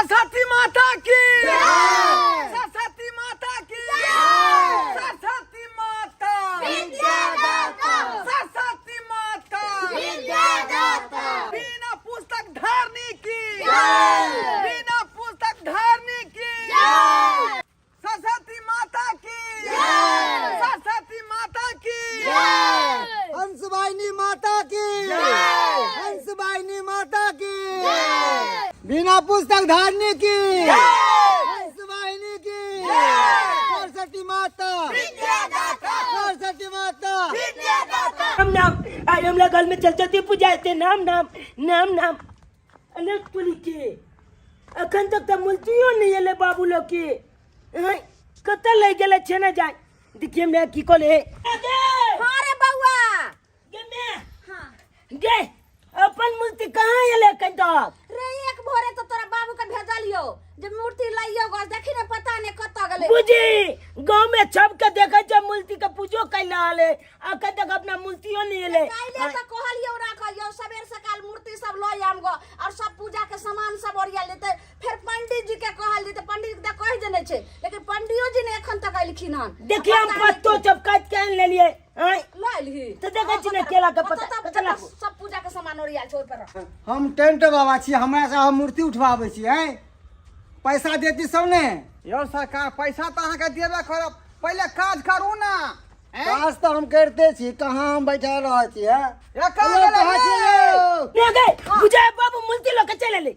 सरस्वती माता की, सरस्वती माता की, सरस्वती माता, सरस्वती माता, बिना पुस्तक धारणी की, बिना पुस्तक धारणी की, सरस्वती माता की, सरस्वती माता की, हंस वाहिनी माता की, हंस वाहिनी माता की, बिना पुस्तक धारने की, हंस वाहिनी की, सरस्वती माता, सरस्वती माता। नाम नाम। आज हमरा घर में सरस्वती पूजा हेतै। नाम नाम नाम नाम। अरे टोली के अखन तक तऽ मूर्तियो नहि एलै बाबू लोग के। आँय, कतऽ लग गेलै छै ने जाय। देखिए मैं की कहले। हाँ रे बउआ। गे मैं। हाँ। गे अपन मूर्ति कहाँ एलै अखन तक? रे एक भोरे तो तोरा बाबू के भेजलियो जे मूर्ति लाइयो गो, देखी ने पता ने कतऽ गेलै। बुझी गाँव में सबके देखे छै मूर्ति के पूजो कैल रहल है, अखन तक अपना मूर्तियो नहीं एलै। काल्हि तऽ कहलियौ राखलियौ सबेर सकाल मूर्ति सब लऽ आयब गो और सब पूजा के सामान सब ओरिया लेतै। फेर पंडित जी के कहल जेतै, पंडित जी के कहि देने छै लेकिन पंडियो जी ने एखन तक एलखिन हन। देखिए हम पत्तो सब काटि के आनि लेलियै। आँय? लऽ एलही? तऽ देखै छी ने केला के पत्ता, ओतऽ कतऽ राखू? सब पूजा के सामान ओरियाल छै ओहि पर रख। हम टेंट बाबा छी, हमरा से हम मूर्ति उठवाबै छी। आँय, पैसा देती सब ने? यौ सरकार, पैसा तऽ अहाँके देबे करब, पहिले काज करू ने। हैं? काज तऽ हम करिते छी, कहाँ हम बैठल रहै छी? हैं? ए, कहाँ यौ, गेलै कहाँ छी यौ? ने गए बुझाय बाबू मूर्ति लऽ के चलि एलै।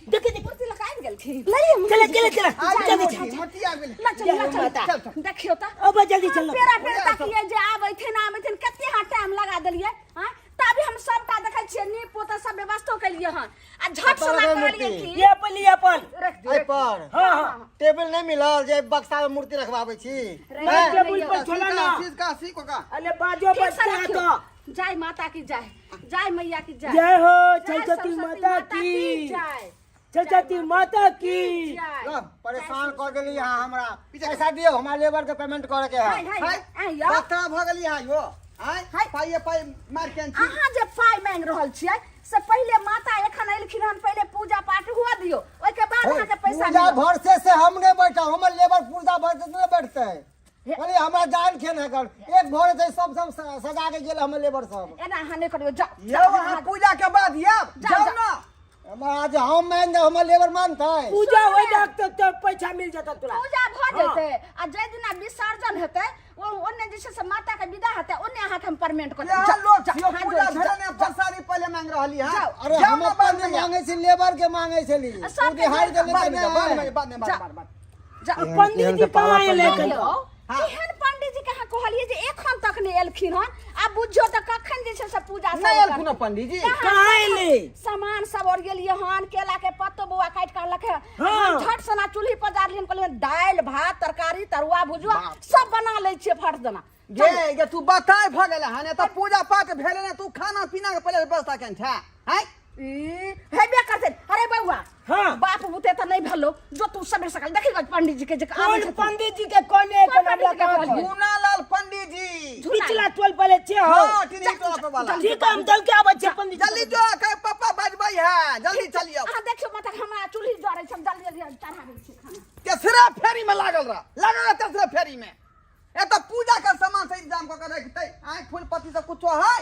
देखी देखी। मूर्ति लऽ के आबि गेलखिन। लइए। चले चले चले। आबि जल्दी गेल चल। मूर्ति, मूर्ति आबि गेलै। ल चल ल चल। चल, चल। देखियौ तऽ। अब जल्दी चल। पेरा पेड़ तकिए जे आबैथिन आबैथिन, कते अहाँ टाइम लगा देलियै। हाँ, तभी हम सबटा देखै छियै नीप पोत सब व्यवस्थो केलियै हन आ झट कतऽ से रखबै कहलियै मूर्ति? कि ये अपन ये अपन। एहि पर? हाँ हाँ। टेबल नहीं मिलल जे बक्सा में मूर्ति रखवाबै छी? रे, हैं? टेबुल पर छोला ना। सीस का सी को का। अरे बाजो ठीक से बच्चा रखियौ। तो जय माता की जय, जय मैया की जय। जय हो जय सरस्वती माता की, जय। सरस्वती माता की जय। ल, परेशान कऽ देली अहाँ हमरा। पैसा दियौ, हमरा लेबर के पेमेंट करे के है। हाय हाय हाय। आइ यौ। बत्ता भऽ गेली है यो। आय हाय। पाइए पाइ मार के छी। अहाँ जे पाइ मांगि रहल छियै से पहिले माता एखन एलखिन हन, पहिले पूजा पाठ हुआ दियौ, ओहिके बाद अहाँके पैसा पूजा मिलत। भरसे से हम नहीं बैठब, हमर लेबर पूजा भरसे से नहीं बैठते। कहलिए हमरा जान खेन है कर एक भोरे से सब सब सजा के गेल हमर लेबर सब। एना अहाँ नहि करियौ, जाउ। यौ अहाँ पूजा के बाद यब जाउ, जाउ जाउ। ना। हमरा आज हम मान जाउ, हमर लेबर मानतै? पूजा हो जात तो पैसा मिल जाता तोरा। पूजा भऽ जेतै आ जाहि दिना विसर्जन हेतै ओ ओन्ने जे छै से माता के विदा हेतै, ओन्ने अहाँके हम पेमेंट कऽ देब। यहाँ जाउ, लोग जाउ, यो हाथ पूजा जोड़ै छी, भेलै जाउ, ने, पैसा नहीं पहिले मांग रहली है। जाउ। अरे जाउ हम ना, अपन बाद नहीं में। मांगे छी, लेबर के मांगे छली। सबके ओ दिहाड़ी जाउ, देले बाद तऽ में जाउ, बाद नहि। में, बाद में, बाद जाउ। में, बाद में। जाउ। पंडित जी कहाँ एलै यौ, एखन तक? केहन पंडित जी के अहाँ कहलियै जे एखन तक नहि एलखिन हन? आब बुझियौ तऽ कखन जे छै से पूजा सब नहि एलखुन करतै। पंडित जी। कहाँ एलै? सामान सब और गेलियै हन, केला के पत्तो बौआ काटि के अनलक हन। हाँ। हम झट सना चूल्ही पर डाललियै, कहलियै दालि भात तरकारी तरुआ भुजुआ सब बना लै छियै फट दना। गे गे तू बताय भऽ गेलै हन, एतऽ पूजा पाठ भेलै ने, तू खाना पीना के पहिले व्यवस्था केने छे? हैं? ई हेबे करतै। अरे बौआ। हाँ। बाप बुते तऽ नहि भेलो, जो तू सबेर सकाल देखी गो पंडित जी के जे आबै कौन छथिन। पंडित जी के कोने कोन के पंडित जी के हमरा कहलियै? मुन्नालाल पंडित जी। पिछला टोल पर छे हो। हाँ, टिनही टोल पर वाला। ठीक है, हम चल के आबै छियै पंडित जी। जल्दी जो, कहे पापा बजबै है, जल्दी चलियो। अहाँ देखियौ माता, हमरा चूल्ही जरै छै, हम जल्दी जल्दी चढ़ाबै छी खाना। तेसरा फेरी में लागल रह, लागल रह तेसरा फेरी में। ए तऽ पूजा के सामान से इंतजाम कऽ के रखतै। आँय, फूल पत्ती सब कुछो है?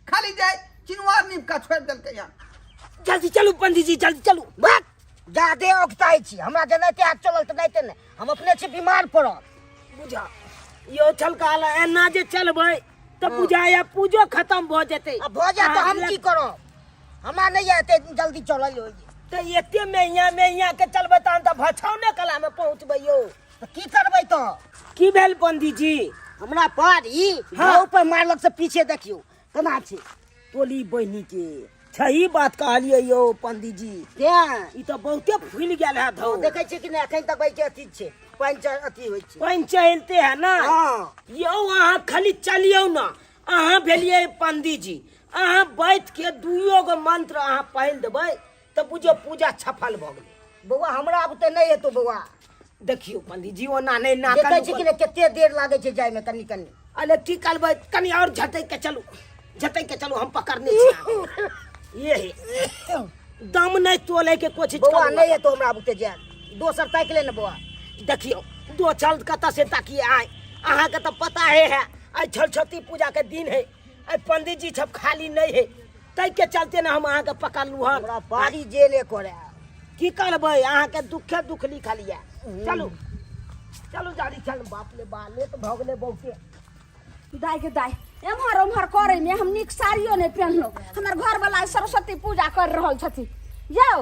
खाली जाय चिनवार नीप का छोड़ि देलकै हन। जल्दी चलू पंडित जी, जल्दी चलू। बात जादे औगताइ छी, हमरा जेनाहिते हाथ चलल तऽ नाहिते नहि, हम अपने छी बीमार पड़ल। बुझा यो छलकाल एना जे चलबै तऽ बुझाया पूजो खत्म भऽ जेतै। आ भऽ जायत तऽ हम की करब? हमरा नहि एते जल्दी चलल होइए। तऽ एते मेहिया मेहिया के चलबै तहन तऽ भछौने कला मे पहुँचबै यौ। तऽ की करबै तऽ? की भेल पंडित जी? हमरा पर ई हाँ। घाव पर मारलक से पीछे देखियौ केना छै। टोली बहिनी के सही बात कहलियै यौ पंडित जी। तें ई तऽ बहुते फूलि गेल है धौ। देखै छियै कि नहि एखन तक एहिके अथी छै, पानि अथी होइ छै। पानि चलते है ना। हाँ। यौ अहाँ खाली चलियौ ना, अहाँ भेलियै पंडित जी, अहाँ बैठ के दुइयो गो मंत्र अहाँ पढ़ि देबै तऽ बुझियौ पूजा सफल भऽ गेलै। बौआ हमरा आब तऽ नहि हेतौ बौआ। देखियौ पंडित जी ओना नहि ना देखै छी कि नहि कते देर लागै छै जायमे कनि कनि। अरे की करबै, कनि और झटकि के चलू, झटकि के चलू, हम पकड़ने छी अहाँके। ये हे दम नहि तोले के कोशिश बौआ करू। नहि हेतौ हमरा बुते जायल दोसर ताकि ले ने बौआ देखियौ दोसर कतऽ से ताकिए आय अहाँके तऽ पता है है आइ सरस्वती पूजा के दिन है आइ पंडित जी सब खाली नहीं है ताहि के चलते ने हम अहाँके पकड़लू हन हमरा बाड़ी जेले करे की करबै अहाँके दुखे दुख लिखल यऽ चलू चलू जारी चल बाप रे बा लेट भऽ गेलै बहुते दाय के दाय एम्हर ओम्हर करे में हम नीक साड़ियो नहीं पहनलो हमर घर वाला सरस्वती पूजा कर रहल छथिन यौ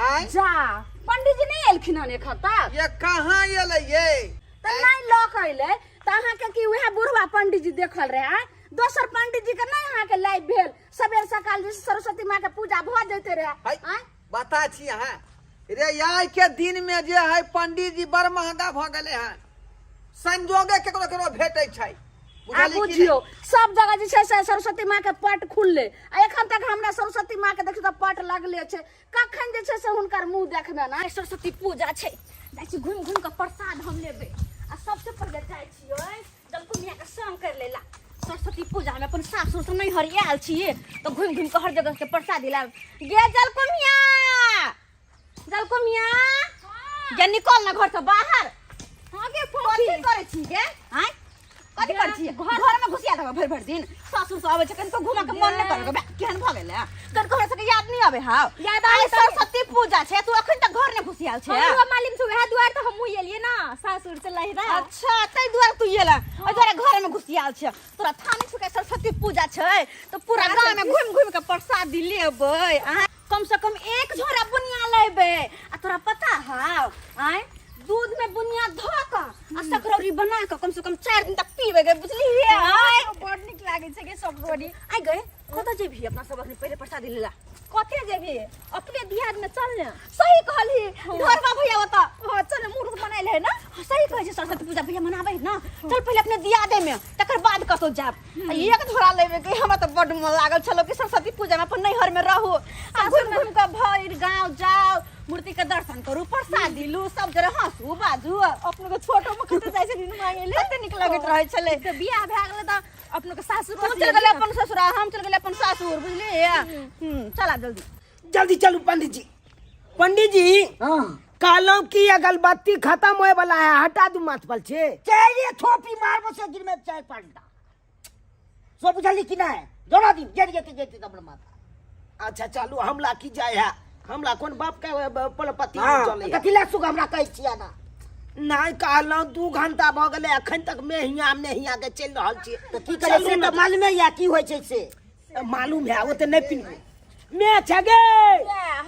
आय जा पंडित जी नहीं एलखिन हन एखन तक ये कहाँ एलै ये तऽ नहीं लऽ के अयलै तऽ अहाँके की उएह बुढ़वा पंडित जी देखल रहे आँय दोसर पंडित जी के नहीं अहाँके लाइव भेल सबेर सकाल जे सरस्वती माँ के पूजा भऽ जैते रहे है आँय बता छी अहाँ रे आइ के दिन में जे है पंडित जी बड़ महंगा भऽ गेलै हन संजोगे केकरो केकरो भेटै छै आ बुझलियै कि नहि? बुझियौ सब जगह जे छै से सरस्वती माँ के पट खुलले आ एखन तक हमरा सरस्वती माँ के देखियौ तऽ पट लगले छै कखन जे छै से हुनकर मुँह देखबै ने सरस्वती पूजा छै जाइ छी घुमि घुमि कऽ प्रसाद हम लेबै आ सबसे पहिले जाइ छियै जलकुमिया के संग कर लेला सरस्वती पूजा में अपन सासुर से नैहर आयल छियै तऽ घुमि घुमि कऽ हर जगह के प्रसाद लाब गे जलकुमिया जलकुमिया गे निकल ना घर से बाहर हाँ गे कथी करै छी गे आँय कथी करै छी घर में घुसिया देबै भरि भरि दिन सासुर से अबै छै कनिको घूमऽ के मन नहि करै बे केहन भऽ गेलै कनिको हमरा सबके याद नहि अबै हौ याद आइ आबै तऽ- सरस्वती पूजा छै तू अखन तक घर नहि घुसियाल छै हमरो मालूम छै वएह दुआरे तऽ हमहूँ एलियै ना सासुर से लहिरा अच्छा ताहि दुआरे तू एला एहि दुआरे घर में घुसियाल छै तोरा था नहि छौ कि सरस्वती पूजा छै तऽ पूरा गाँव में घुमि घुमि के प्रसादी लेबै अहाँ कम से कम एक झोरा बुनिया लेबै आ तोरा पता हौ आँय दूध में बुनिया धो कऽ आ सकरौरी बना कऽ कम से कम 4 दिन तक पीबै गे बुझलियै आँय बड़ नीक लागै छै गे सकरौरी आइ गए कतऽ जेबही अपना सब अखनी पहिले प्रसादी लेला कते जेबही अपने दियाद में चल ने सही कहलही ढोरबा भैया ओतऽ हाँ चल मुर्ख बनाइल है ना हाँ, सही कहै छै सरस्वती पूजा भैया मनाबै है ना चल पहिले अपने दियादे में तकर बाद कतौ जायब आ एक झोरा लेबे के हमरा तऽ बड्ड मन लागल छलो कि सरस्वती पूजा में अपन नैहर में रहू आ घुमि घुमि कऽ भरि गाँव जाउ मूर्ति के दर्शन करू प्रसादी लू सब जगह हंसू बाजू अपने के छोटो में कते जाइ छथिन मांगे ले कते नीक लगैत रहै छलै तऽ बियाह भए गेलै तऽ अपने के सासुर तू चल गेलै अपन ससुरा हम चल गेलै अपन सासुर बुझलियै चला जल्दी जल्दी चलू पंडित जी पंडित जी हाँ कहलहुँ कि अगरबत्ती खत्म होए वाला है हटा दू माथ पर छे चारिये थोपी मारबो से दिन में चारि पाँचटा सो बुझली कि नहि जोड़ा दिन जरि जेतै जेतै तऽ अपना माथा अच्छा चलू हमला की जाय है हमला कोन बाप के पलपति हाँ, चले है कथी लए सुख हमरा कहै छियै ना नहीं कहलहुँ 2 घंटा भऽ गेलै अखन तक मे हियाँ मे हियाँ के चलि रहल छी तऽ की करै से तऽ मालूमे यऽ की होइ छै से मालूम है ओ तऽ नहि पिनबू मे छै गे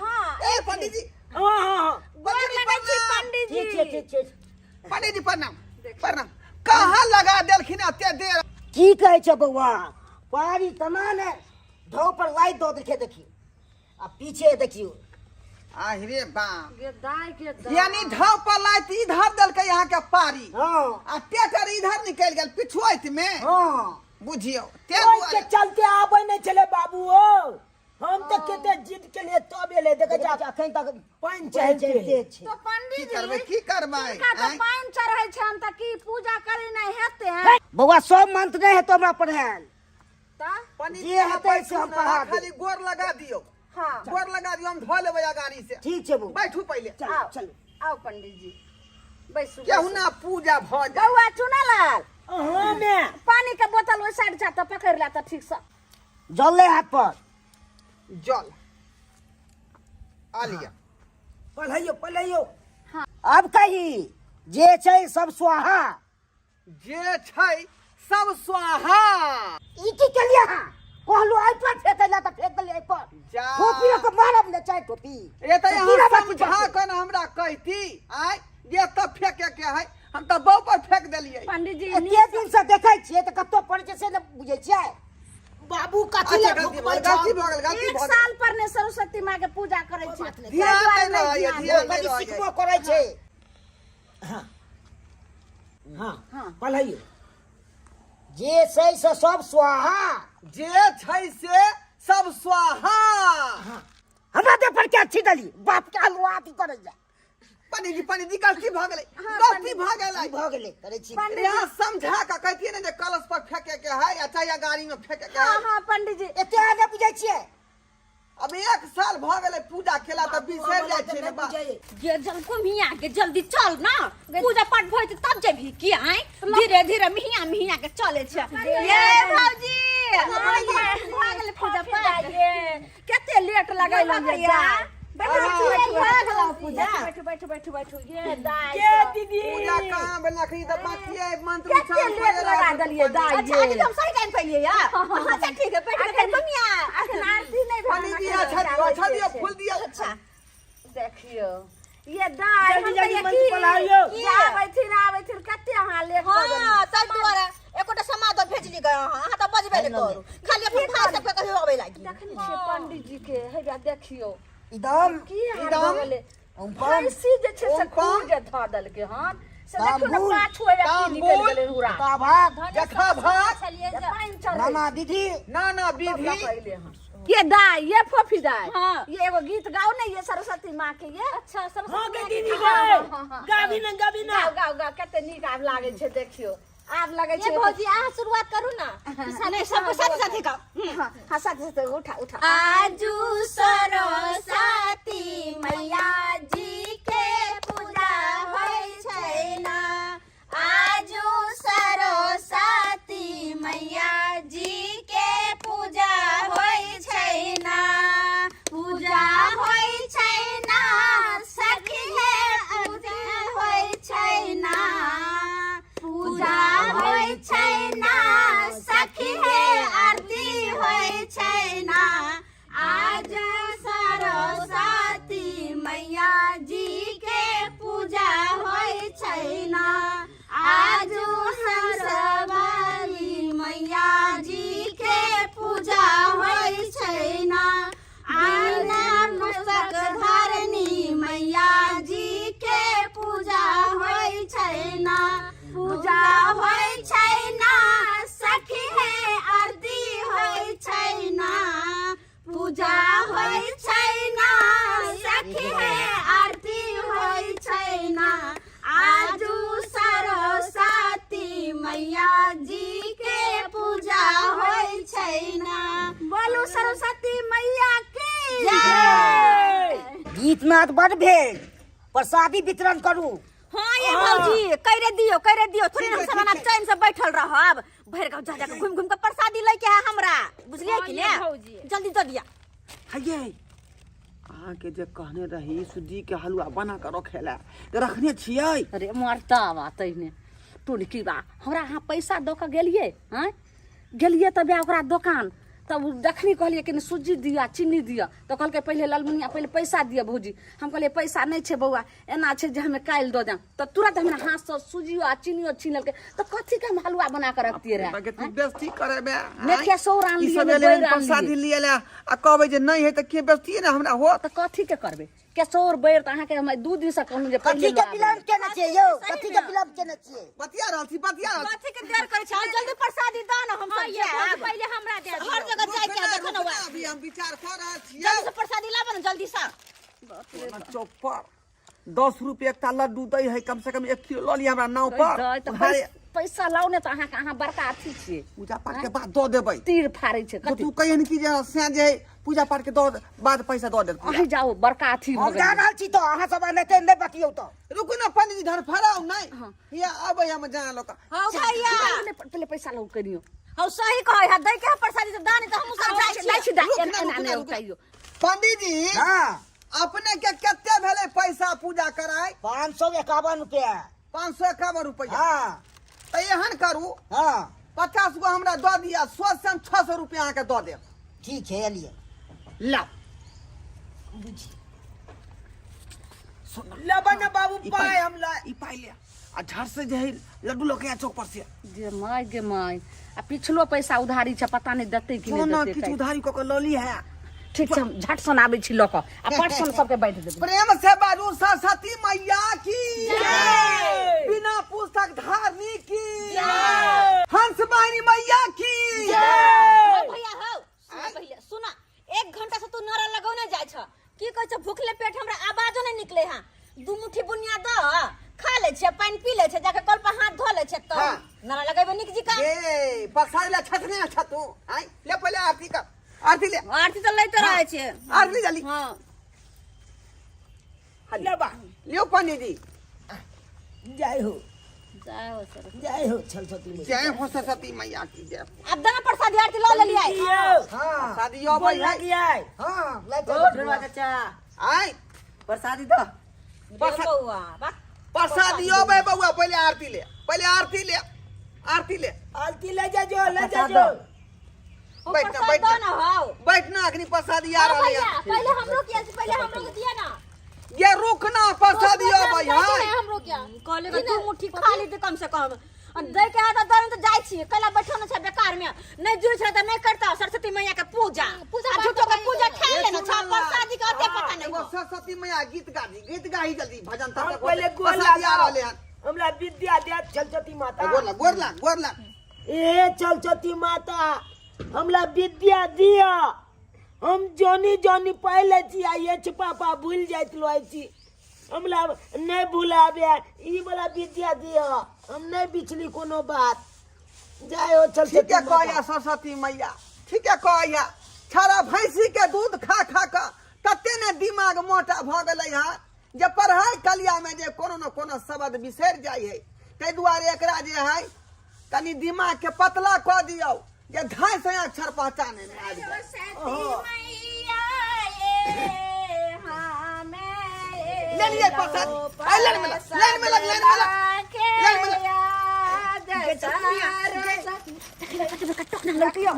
हाँ ए पंडित जी हाँ हाँ हाँ पंडित जी लगै छी प्रणाम पंडित जी ठीक छै ठीक छै पंडित जी प्रणाम प्रणाम कहाँ लगा देलखिन एते देर की कहै छै बौआ पारी तना ने धो पर लाइट दऽ देलकै देखियौ आ पीछे देखियौ आहिरे बाप गे दाय के दाय। यानी ढाव पर लाइट इधर देलकै यहाँ के पारी हाँ आ टेटर इधर निकलि गेल पिछुआइत में हाँ बुझियौ ते ओहि के दुआरे चलते आबै नहि छलै बाबू ओ हम तऽ कते जिद केलियै तब एलै देखै देखै जा छी, अखन तक पानि पानि चढ़िते चढ़िते छै तो की पंडित जी करबै की करबै हिनका तऽ आँय? पानि चढ़ै छनि तऽ की पूजा करी नहि हेतै बौआ सब मंत्र नहि हेतौ हमरा पढ़ायल तऽ पंडित जे जी हेतै बैठू से हम ने, पढ़ा देब। खाली गोर लगा दियौ हाँ गोर लगा दियौ हम धो लेबै अगाड़ी से ठीक छै बौआ बैठू पहिले चलू आउ। चलू आउ पंडित जी बैसू केहू बैसू। ना पूजा भऽ जाय बौआ चुनालाल हाँ मे पानी के बोतल ओहि साइड जा तऽ पकड़ि ला तऽ ठीक से जल ले हाथ पर जल आ लिअ पढ़ैयो पढ़ैयो अब कही जे छै सब स्वाहा जे छै सब स्वाहा ई की केलियै अहाँ कहलहुँ एहि पर फेकै लए तऽ फेक देलियै एहि पर जा। टोपी लऽ कऽ मारब ने चाहे टोपी ए तऽ तऽ कीड़ा यहाँ बाती समझा पड़तै। कऽ ने हमरा कहती आय जे एतऽ फेके के है हम तऽ बौ पर फेक देलियै पंडित जी एते दिन से देखै छियै तऽ कतौ पड़ै छै से ने बुझै छियै बाबू कथी लए अच्छा गलती भऽ भुकबै गेल गलती छौ? भऽ गेल गलती एक भऽ गेल साल पर ने सरस्वती माँ के पूजा करै छै ध्यान ताहि दुआरे नहि रहैए, नहि ध्यान ध्यान कभी नहि सिखबो करै छै हाँ हाँ पढ़ैयो जे छै से सब स्वाहा जे छै से सब स्वाहा हमरा देह पर क्या छी दली बाप के हलुआ अथी करै जा पंडित जी पंडित जी गलती भऽ गेलै हाँ, गलती भऽ गेलै की भऽ गेलै करै छी पंडित यहाँ समझा कऽ कहतियै ने जे कलश पर फेके के है या चाहे गाड़ी में फेके के हाँ है हाँ पंडित जी एते आगे बुझै छियै अब एक साल भऽ गेलै पूजा केला तऽ बिसरि जाइ छै ने बात। गे जल को मिया के जल्दी चल ना पूजा पाठ भइ त तब जेबही की आय धीरे धीरे मिहिया मिहिया के चले छै ये भौजी भऽ गेलै पूजा पाठ कते लेट लगैलहुँ जे भैया जाय। बैठू बैठू बैठू भऽ गेलौ पूजा। बैठू बैठू बैठू बैठू ये दाइ के दीदी पूजा कहाँ भेल अखनी तऽ बाकी है मंत्र कते उच्चारण लेट करे लगा देलियै दाइ अच्छा ये अभी तो हम सही टाइम पे लिए यार अच्छा ठीक है बैठ बैठ मम्मिया अखन आरती नहि भेल पानी दिया अच्छा दियो अच्छा दियो फूल दिया अच्छा देखियो ये दाइ जल्दी हम जल्दी कहियै मंत्र की पढ़ाइयो। की आबैथिन आबैथिन कते अहाँ लेट कऽ देलियै। हां तब दुआरे एकोटा समाद भेजली गए अहाँ अहाँ तऽ बजबे नहि करू खाली अपन भाई सबके कहियो अबै लागी देखने छियै पंडित जी के हैया देखियो इदम की हाल इदम, भऽ गेलै ओम पम भैंसी जे छै से ओम पम, खूब जे धऽ देलकै हन से देखियौ ने तांबुल, पाछू हैया की निकलि तांबुल, गेलै हुरा भाग जखा भात छलियै जे पानि चढ़ै नाना दीदी ना ना विधि पहिले हन ये दाई ये फोफी दाई हाँ। ये एगो गीत गाओ ने ये सरस्वती माँ के ये अच्छा सरस्वती हाँ माँ के के दीदी हाँ, गए हाँ, हाँ, गाबी ना गाबी ना गाओ गाओ गाओ कते नीक आब लागे छै देखियो आब लगे ये छै भौजी अहाँ शुरुआत करू ना नहीं सबको साथ साथ गाओ हाँ हाँ साथे साथे उठा उठा आजू सरस्वती मैया जी के पूजा होइ छै ना आजू सरस्वती मैया जी के पूजा होइ छै ना पूजा होइ छै ना सखी हे पूजा होइ छै ना पूजा होइ छै ना सखी हे आरती होइ छै ना आज सरस्वती मैया जी के पूजा होइ छै ना आज हंसवाली मैया जी के पूजा होइ छै ना आना पुस्तक धारणी मैया जी के पूजा होइ छै ना पूजा होइ छै ना सखी हे आरती होइ छै ना पूजा होइ छै ना सखी हे आरती होइ छै ना आजू सरस्वती मैया जी के पूजा होइ छै ना बोलू सरस्वती मैया की जय गीत नाद बड भेल प्रसादी वितरण करू हाँ ये भौजी करे दियो करे दियो थोड़ी हम सब ना चैन से बैठल रहब भरि गाँव जा जा के घूम घूम के प्रसादी लैके है हमरा बुझलियै कि ने जल्दी दऽ दिया हये अहाँके जे कहने रही सूजी के हलुआ बना कऽ रखे लए तऽ रखने छियै अरे मरता बा तहिने टुनकी बा हमरा अहाँ पैसा दऽ कऽ गेलियै आँय गेलियै तब ओकरा दोकान तब उ जखनी कहलियै कि सूजी दिअ चीनी दिअ तऽ कहलकै पहिले ललमुनिया पहिले पैसा दिअ भौजी हम कहलियै पैसा नहि छै बौआ एना छै जे हमे काल्हि दऽ देब तऽ तुरंत हमरा हाथसँ सूजियो आ चीनियो छीन लेलकै तऽ कथीके हम हलुआ बना कऽ रखतियै रहए बाकी तू बेइज्जती करेबे ने केसौर आनलियै, ई सब ने एलै बैर आनलियै। प्रसादी लिए ले आ कहबै जे नहि है तऽ के बेइज्जती ने हमरा होत तऽ कथीके करबै केसौर बैर तऽ अहाँके हम दू दिनसँ कहलहुँ जे कथी पहिले के लऽ आबू। विलम्ब केने छियै यौ कथी के विलम्ब केने छियै बतिया रहल छी बतिया रहल छी कथी के देर करै छै जल्दी प्रसादी दऽ ने हम सब जायब पहिले हमरा दे हर जगह जाय के देखो ने रुकना, अभी हम विचार कर रहल छियै जल्दी से प्रसादी लाबो ने जल्दी से चौक पर 10 रुपये एकटा लड्डू दै है कम से कम 1 किलो लऽ लिअ हमरा नाव पर दै तऽ उधारे पैसा लाउ ने तऽ अहाँके अहाँ बड़का अथी छियै पूजा पाठ के बाद दऽ देबै तीर फाड़ै छै तो कथी तू कहियन कि जे से जे है पूजा पाठ के दऽ बाद पैसा दऽ देत अहीं जाउ बड़का अथी भऽ हम जा गेलै रहल छी तऽ अहाँ सब एनाहिते नहि बतियौ तऽ रुकू ने पंडित धर फड़ाउ नहि हिया अबै हम जान लोक हौ भैया पहिले पहिले पैसा लाउ करियो हौ सही कहै है दै के है प्रसादी तऽ दानी तऽ हमहूँ सब जाइ दै छियै छी दै रुक एना ना, एना रुक नहि ना, रुक ना। उठाइयो पंडित जी हाँ अपने के कते भेलै पैसा पूजा कराय 551 रुपया 551 रुपया हाँ तऽ एहन करू हाँ 50 गो हमरा दऽ दिअ 100 से हम 600 रुपया अहाँके दऽ देब ठीक है एलिए लाउ लेबै ने बाबू ई पाइ हम ला ई पाइ ले आ झट से जे है लड्डू लऽ के आ चौक पर से गे माय गे माय आ पिछलो पैसा उधारी छै पता नहि देतै कि नहि कोना देतै किछु काल्हि। उधारी कऽ के लऽ ली है ठीक छै हम झट सन आबै छी लऽ कऽ आ पट सन सबके बाँटि देबै प्रेम से बाजू सरस्वती मैया की बिना पुस्तक धारनी की हंस वाहिनी मैया की हौ भैया हौ सुन पहिले सुन एक घंटा से तू नारा लगौने जाइ छ की कहै छ भूखले पेट हमरा आवाजो नहि निकले हां दू मुट्ठी बुनिया द खा लै छियै पानि पी लै छियै जाके कल पर हाथ धो लै छियै तब हाँ। नारा लगेबै नीक जी का ए पसार ले छतने छतू आय ले पहिले आरती कर आरती ले। आरती तऽ लैते रहै छियै। आरती ले जल्दी। हँ। लेबा। लियो पंडित जी। जय हो। जय हो सरस्वती। जय हो सरस्वती मैया। जय हो सरस्वती मैया की जय। आब देना प्रसादी, आरती लऽ लेलियै। यौ, हाँ। प्रसादी अबै बोल है। लगियै। हाँ, ले ओ चल। ढोलवा चाचा, आय प्रसादी दो। प्रसाद बौआ वाह। प्रसादी अबै बौआ, पहिले आरती ले, पहिले आरती ले, आरती ले। आरती ले जा जो, ले जा प्रसाद जो। दो। ओ बैठ ना, प्रसाद बैठ दो ना। ना हौ। बैठ ना, अखनी प्रसादी आ हाँ रहलै भैया, हन। पहिले हमरो के पहिले हमरो के दिया ना। ये रुक ना, प्रसादी अबै है। हमरो क्या कहले कि दू मुट्ठी खा ली कम से कम। आ दै के हाथ दर तऽ जाइ छी, कैला बैठल न छै बेकार में। नहि जुड़ छै तऽ नहि करता सरस्वती मैया के पूजा। पूजा आ पाठ झूठो के तऽ पूजा ठानि ए लेने छै, सुनला। प्रसादी के ओते पता नहि एगो हो। सरस्वती मैया गीत गा दी, गीत गाही जल्दी, भजन हम तक पहिले गोर प्रसादी आ लगाओ। रहलै हन। हमरा विद्या दे सरस्वती माता। गोर लग, गोर लग, गोर लग। ए सरस्वती माता, हमरा विद्या दिया। हम जोनी जोनी पढ़ले छी आ ये पापा भूल जाइत रहै छी, हमरा नहि भुलाबे ई वाला विद्या दिया। हम नहि बिछली कोनो बात। जय हो सरस्वती ठीके माता। कहैया सरस्वती मैया, ठीके कहैया। छाड़ा भैंसी के दूध खा खा कऽ तते ने दिमाग मोटा भऽ गेलै हँ जे पढ़ाइ कलिया में जे कोनो न कोनो शब्द बिसरि जाइ है। ताहि दुआरे एकरा जे है कनि दिमाग के पतला कऽ दियौ जे धाय से अक्षर पहचाने में आबि जाय। ले लिए प्रसाद। आइ लाइन में लग, लाइन में लग, लाइन में लग, लाइन में लग।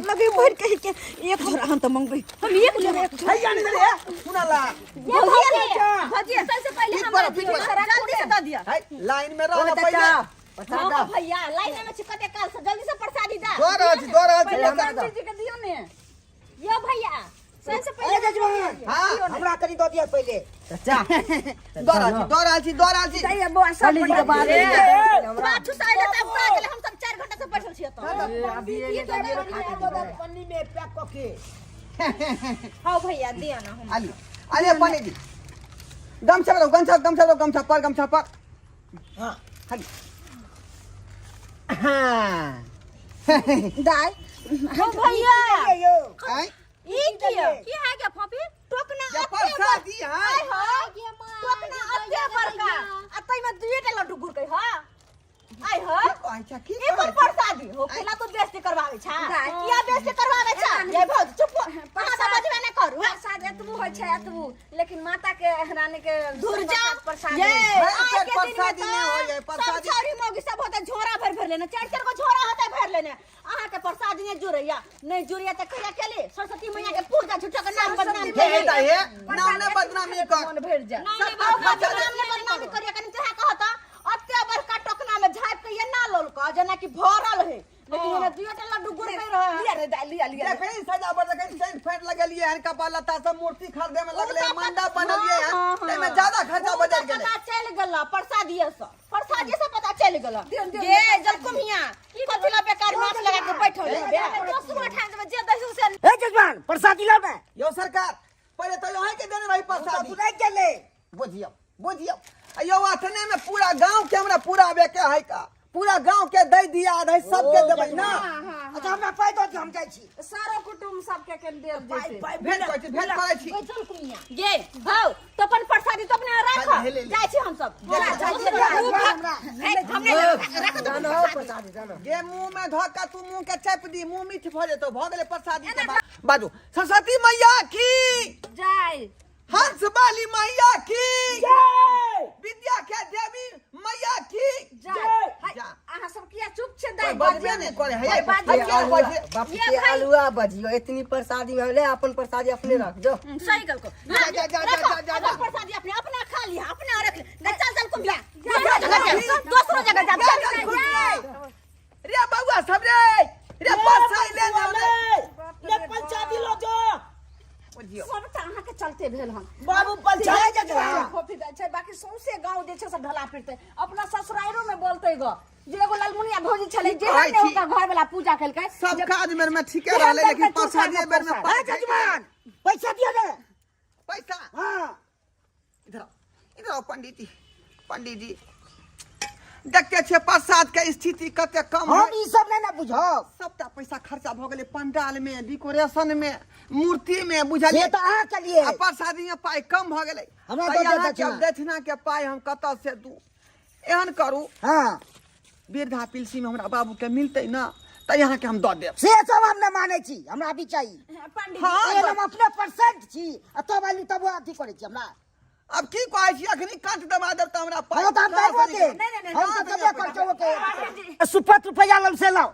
लगे भर कहि के एक झोरा हम तऽ मंगबै, हम एक झोरा। हैया नहीं रे, सुनला। भजिया, भजिया सबसे पहिले पीठ हमरा पर, पीठ दियौ, पर। जल्दी से दऽ दिअ। है, लाइन में रह ओ ना चाचा, पहिले। प्रसाद हाँ दो। भैया, लाइन में छी कते काल से, जल्दी से प्रसादी दे। दऽ रहल छी, दऽ रहल छी पहिले प्रसाद। हमरा दो। जी के दियौ ने। यो भैया, सबसे पहिले अरे जजमान, हाँ। हमरा कनी दऽ दिअ पहिले। चाचा, दऽ रहल छी, दऽ रहल छी, दऽ रहल छी। दैया बौआ सब पंडित जी के बाद ए, हमरा। पाछू से अइले तब कह गेलै, हम सब 4 घंटा से बैठल छियै एतऽ। अभी एले तऽ अभी खा के जेबै। पन्नी में पैक कऽ के। हौ भैया, दिअ ना हम। आलिए, आलिए पंडित जी। गमछा पर, गमछा, गमछा पर, गमछा पर, गमछा पर। हाँ। खाली। हाँ। दाइ। हौ भैया, यौ, आँय, ई की की है के फॉफी टोकना जे एते प्रसादी है। आय हो, टोकना एते बड़का आ तै में दुइए टा लड्डू गुड़कै ह। आय हो, की कहै छै, की ई कहै कोन छै? प्रसादी हो? केना तू बेइज्जती करवाबै छा? किया बेइज्जती करवाबै छा? ये भौज, चुप हो, अहाँ तऽ बजबे नहि करू। प्रसाद एतबू होइ छै एतबू, लेकिन माता के रानी के धुर जा। प्रसाद। ये भरि आइ पेट के दिन में प्रसादी नहि तऽ होइए, सब प्रसादी। छौरी मौगी सब होतै झोरा भरि भरि लेने, चारि चारि गो झोरा होतै भरि लेने। अहाँ के प्रसादी नहि जुड़ैया, नहि जुड़ैया तऽ कहिया केली सरस्वती मैया के पूजा? झूठो के नाम बदनाम हे केली। दाइ, हे, नाम नहि बदनामी कर। मन भरि जाय। नाम नहि सबटा खर्चा बदनाम, नाम नहि बदनामी करिया। कनि तोरा कहता अते बड़का टोकना में झाँपि के एना लौलका जेना कि भरल है, लेकिन ओमे दुइयो टा लड्डू गुड़कै रहे। लिया रे दाइ, लिया लिया। देखै सजावट, देखै सेंट फेंट लगेलियै हन, कपड़ा लत्ता सब, मूर्ति खरीदे में लगले, मंडप बनलियै हन, ताहिमे ज्यादा खर्चा उ बजल तऽ गेलै। पता चलि गेल प्रसादिये से, प्रसादिये से पता चलि गेल। गे जलकुमिया, कथी ला बेकार माछ लगा के बैठल है? दोसरो ठाम जेबै, जे दही से। ए जजमान, प्रसादी लाउ ने। यौ सरकार, पहिले तऽ अहीं के देने रही प्रसादी। तू नहि गेलै। बुझियौ, बुझियौ यौ, अथने में पूरा गांव के हमरा पूरा आबे के है का, पूरा गांव के दै दिया आधे सबके देबै ना। अच्छा, हमरा पाइ दऽ दिअ, हम जाइ छी। सारो कुटुम्ब सबके के देल पाइ जेतै। पाइ। भेंट करै छी, भेंट करै छी। ओइ जलकुमिया गे हौ, तो अपन प्रसादी तो अपने राख। हे ले ले। जाइ छी हम सब। जा, जा, दोसरो जा, ठाम। हमरा। हे, हम नहि लेबै, राख दो। जानो हो प्रसादी, जानो। जे मुंह में धऽ के तू मुंह के चापि दी, मुंह मीठ भऽ जेतौ। भऽ गेलै प्रसादी के बाद। बाजू सरस्वती मैया की जय। हंस वाली मैया की जय। विद्या के देवी मैया की जय। जय। हाय, जा। अहाँ सब किया चुप छै दाइ? कोइ बजबे नहि करे है। बाजू। है, किया बजे? बाप ये के भाई। आलुआ बजियो, इतनी प्रसादी में ले अपन प्रसादी अपने रख जो। सही कहलको। जा, जा, जा, जा, जा, जा, जा। प्रसादी अपने अपना खा लिया, अपना रख ले। नहीं, चल चल कुम्भिया, दोसरो जगह जा, दोसरो जगह जा, जा, चल, जा, चल, कुम्भिया। रे बउआ सब रे, रे परसाई ले ले ले। ले प्रसादी लो जो। बुझियौ। सबटा अहाँके चलते भेल हन। बाबू प्रसादी। जजमान खोपी दै छै, बाकी सौंसे गाँव जे छै सब ढला फिरतै। अपना ससुराइरो में बोलतै ग जे एगो ललमुनिया भौजी छलै जे कहै ने छी। ओकर घर वाला पूजा केलकै। सब काज बेर में ठीके जे रहलै, हम लेकिन देलकै चूसा प्रसादी के बेर में प्रसाद। पाइ ए जजमान, पैसा दिअ ने। पैसा। हाँ। इधर आओ, इधर आओ पंडित जी, पंडित जी। देखते छियै प्रसाद के स्थिति कते कम हम है ई सब नहि ने बुझब। सबटा पैसा खर्चा भऽ गेलै पंडाल में, डेकोरेशन में, मूर्ति में, बुझलियै? से तऽ अहाँ केलियै। आ प्रसादी में पाइ कम भऽ गेलै। हमरा तऽ दऽ दिअ अहाँके दक्षिणा। आब दक्षिणा के पाइ हम कतऽ से दू? एहन करू, हँ, वृद्धा पिलसी में हमरा बाबू के मिलतै ना, तऽ अहाँके हम दऽ देब। से सब हम नहि मानै छी, हमरा भी चाही। पंडित हँ, एहन हम अपने परसेंट छी आ तब आलू तब अथी करै छी हमरा। अब की कहै छी, अखनी कंठ दबा देब तऽ हमरा पाइ हँ तऽ हम देबो दे। नहि, नहि, नहि, हम तऽ देबे करचो के। सुपत रुपैआ लम से लाओ।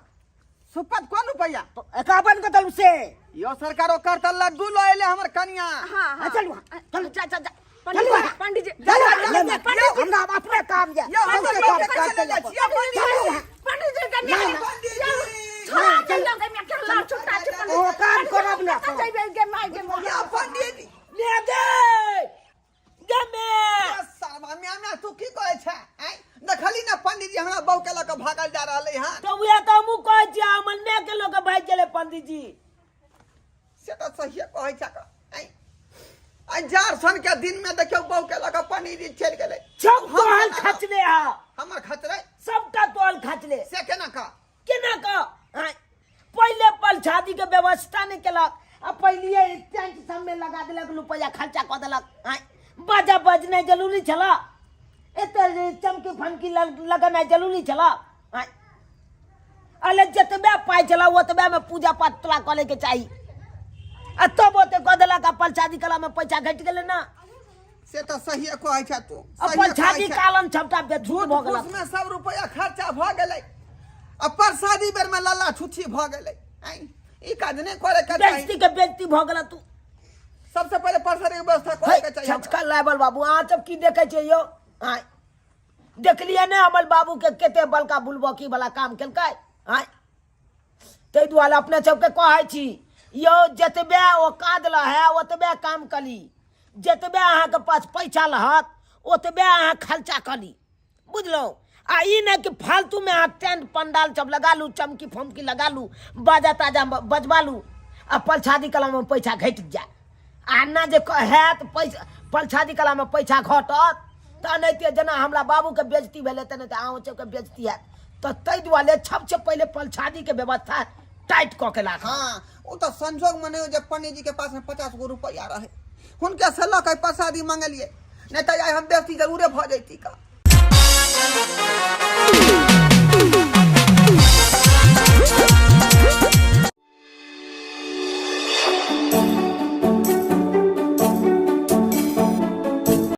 सुपत कोन रुपैआ? 51 के दलू से। यो सरकार, ओकर तऽ लड्डू लऽ एलै हमर कनिया। हाँ हाँ, चलू चलू, जा जा जा, चलू। पंडित जी, पंडित जी, चलू, पंडित जी, पंडित जी, हमरा अपने काम ये। यो, हम सबके तऽ काम लोके करते चले जाइ जाओ। छियै, पंडित जी। पंडित जी के ना, नहीं ना। पंडित जी। छोड़ा चल गए मैं के लाल छुट्टा छै पंडित ओ काम करब ना। कतऽ जइबै गे माय गे माय? यो पंडित जी। ले दे गमे। ये साला म्या म्या, तू की कहै छै? आँय, देखली ना पंडित जी हमरा बहू के लऽ कऽ भागल जा रहलै हन। तऽ उएह तऽ हमहूँ कहै छियै, हमर माय के लऽ कऽ भागि गेलै पंडित जी। से तऽ सहिए कहै छै। आँय, आइ जार सन के दिन में देखियौ, बहू के लऽ कऽ पंडित जी चलि गेलै। सब तोहल खचले हा। हमर खतरे सबटा तोहल खचले। से केना कऽ? केना कऽ? आँय, पहिले पलछादी के व्यवस्था नहि केलक आ पहिले टेंट सब में लगा देलक, रुपैआ खर्चा कऽ देलक। आँय, बाजा बजनाइ जरूरी छला? एते चमकी फमकी लगेनाइ जरूरी छला? आँय, अले जतबे पाइ छला ओतबे में पूजा पाठ तोरा कऽ लैके चाही आ तब ओते कऽ देलक आ पलछादी कला में पैसा घटि गेलै ना। से तऽ सहिए कहै छै तू। आ सहिए पलछादी कहै छै। कालन सबटा बेझूट भऽ गेलक। फूस में सब रुपया खर्चा भऽ गेलै आ प्रसादी बेर में लल्ला छुच्छी भऽ गेलै। आँय, ई काज नहि करे के चाही। बेइज्जती के बेइज्जती भऽ गेल तू। सबसे पहिले प्रसादी के व्यवस्था करे के चाही हमरा। छचका लाबल बाबू, अहाँ सब की देखै छियै यौ? आँय, देखलियै ने हमर बाबू के कते बड़का बुलबकी वाला काम केलकै? आँय, ताहि दुआरे अपने सबके कहै छी यौ, जतबे औकात लहै ओतबे काम करी, जतबे अहाँके पास पैसा रहत ओतबे अहाँ खर्चा करी, बुझलहुँ? आ ई नहि कि फालतूमे अहाँ टेंट पंडाल सब लगा लू, चमकी फमकी लगा लू, बाजा ताजा बजबा लू आ परछादी कलामे पैसा घटि जाय। आ ना जे हैत पैसा, परछादी कलामे पैसा घटत तऽ एनाहिते जेना हमरा बाबूके बेजती भेलै तेनाहिते अहूँ सबके बेजती हैत। तऽ ताहि दुआरे सबसँ पहिले परछादीके व्यवस्था टाइट कऽ के राखब। हाँ, ओ तऽ संजोग मने जे पंडित जी के पास में 50 गो रुपया रहे, हुनके से लऽ के प्रसादी मंगलिए, नहीं तऽ आइ हम बेजती जरूरे भऽ जैती का।